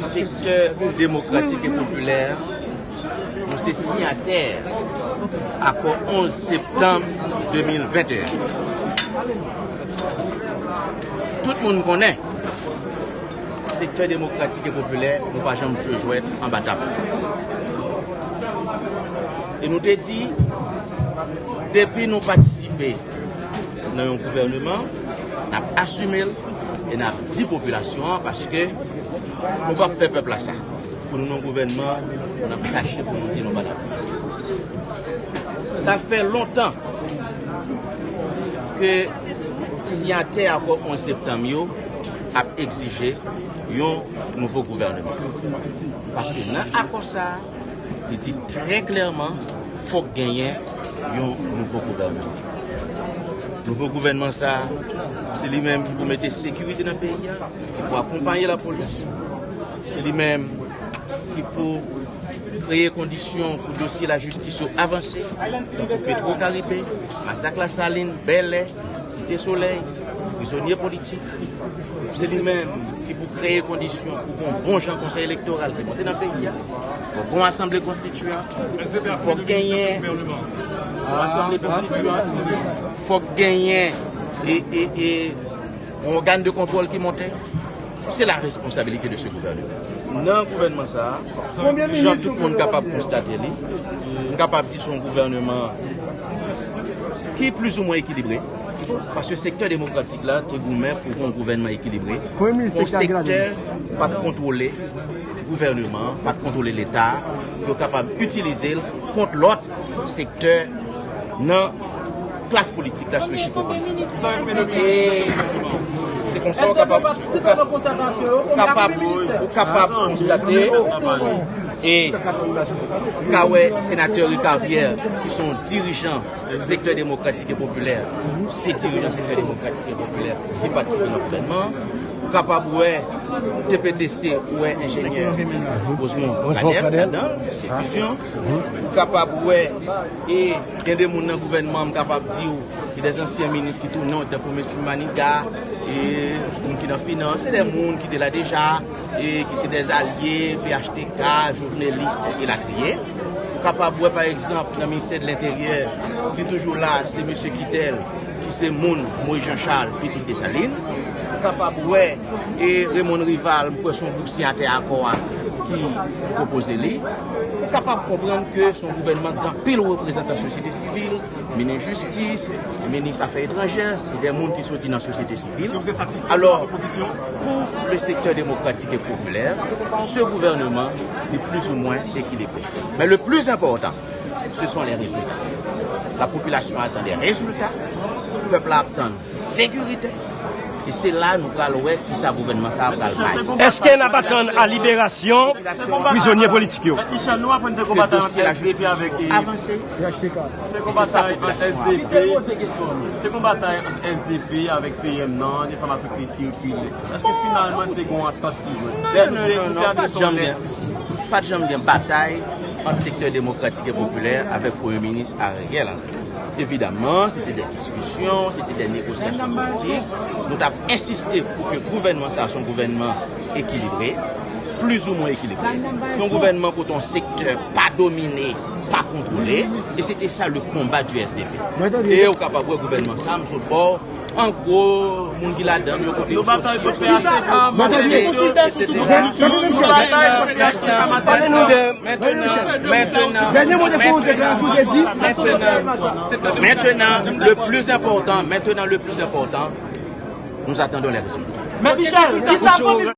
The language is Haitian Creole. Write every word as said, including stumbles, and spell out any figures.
Sektè demokratik e popilè, nou se siyatè akò onz septanm de mil venteyen. Tout moun konnen, sektè demokratik e popilè, nou pa janm jwe jwèt anba tab. E nou te di, depi nou patisipe nan yon gouvèneman, n ap asime l e n ap di popilasyon an, paske nou p ap fè pèp la sa. Pou nou nan gouvènman, n ap kache pou nou di nou pa dakò. Sa fè lontan ke siyatè akò onz septanm yo ap egzije yon nouvo gouvèneman. Paske nan akò sa a, li di trè klèman, fòk genyen yon nouvo gouvènman. Nouvo gouvènman sa a, se li menm ki pou mete sekirite nan peyi a, ki pou akonpaye lapolis. Se li menm ki pou kreye kondisyon pou dosye lajistis yo avanse, tankou Petro Caribe, masak Lasalin, Bèlè, Site Solèy, prizonye politik. Se li menm ki pou kreye kondisyon pou gon bon jan konsèy elektoral ki monte nan peyi a. Fòk gon asanble konstityan. Fòk genyen yon asanble konstityan. Fòk genyen e, e, e, yon ògàn de kontwòl ki monte. Se la responsabilité de ce gouvernement. Nan gouvènman sa a, jan tout moun kapab konstate li, m kapab di se yon gouvènman ki plizoumwen ekilibre, paske sektè demokratik la te goumen pou yon gouvènman ekilibre. Yon sektè pa t kontwole gouvènman an, pa t kontwole Leta, pou yo kapab itilize l kont lòt sektè nan klas politik la sou echik politik. E se konsa w kapab, w kap-, w kapab, w kapab konstate, e w ka wè senatè Ricard Pierre, ki se yon dirijan sektè demokratik e popilè, se dirijan sektè demokratik e popilè ki patisipe nan gouvènman. Ou kapab wè T P T C, ou wè enjenyè Rosemond Pradel ladan, se fizyon. Ou kapab wè, e gen de moun nan gouvènman, m kapab di w, gen de ansyen minis ki tounen, tankou Mesye Maniga, e moun ki nan finans, se de moun ki te la deja, e ki se de alye P H T K, Jovenelis, elatriye. Ou kapab wè, pa egzanp, nan ministè de lenteryè, ki toujou la, se mesye Kittel, ki se moun Moïse Jean Charles, pitit Desalin. Ou kapab wè, e Raymond Rival, m kwè se yon gwoup siyatè akò a ki pwopoze li. Ou kapab konprann ke se yon gouvènman ki gen anpil reprezantan sosyete sivil, minis jistis, minis afè etranjè, se de moun ki soti nan sosyete sivil. Alò, pour le secteur démocratique et populaire, ce gouvernement est plus ou moins équilibré. Mais le plus important, ce sont les résultats. La population attend des résultats. Pèp la ap tann sekirite. E se la nou pral wè kisa gouvènman sa a pral bay. Èske n ap atann a liberasyon prizonye politik yo? Michel, nou aprann te gon batay ant S D P avèk, te gon batay ant S D P, te gon batay ant S D P avèk P M nan, enfòmasyon ki sikile. Èske finalman te gon antant ki jwenn? Non, non, non, non, non, pa t janm gen, pa t janm gen batay ant sektè demokratik e popilè avèk Premye Minis Ariel Henry. Evidaman, se te de diskisyon, se te de negosyasyon politik. Nou t ap ensiste pou ke gouvènman sa a se yon gouvènman ekilibre, plizoumwen ekilibre. Yon gouvènman kote yon sektè pa domine, pa kontwole, e se te sa le konba di S D P. E ou kapab wè gouvènman sa a, m sot bò, an gwo, moun ki ladan l yo kote yo soti, yo soti. Mentenan, mentenan, mentenan, mentenan, le plus important, mentenan, le plus important, nous attendons les résultats.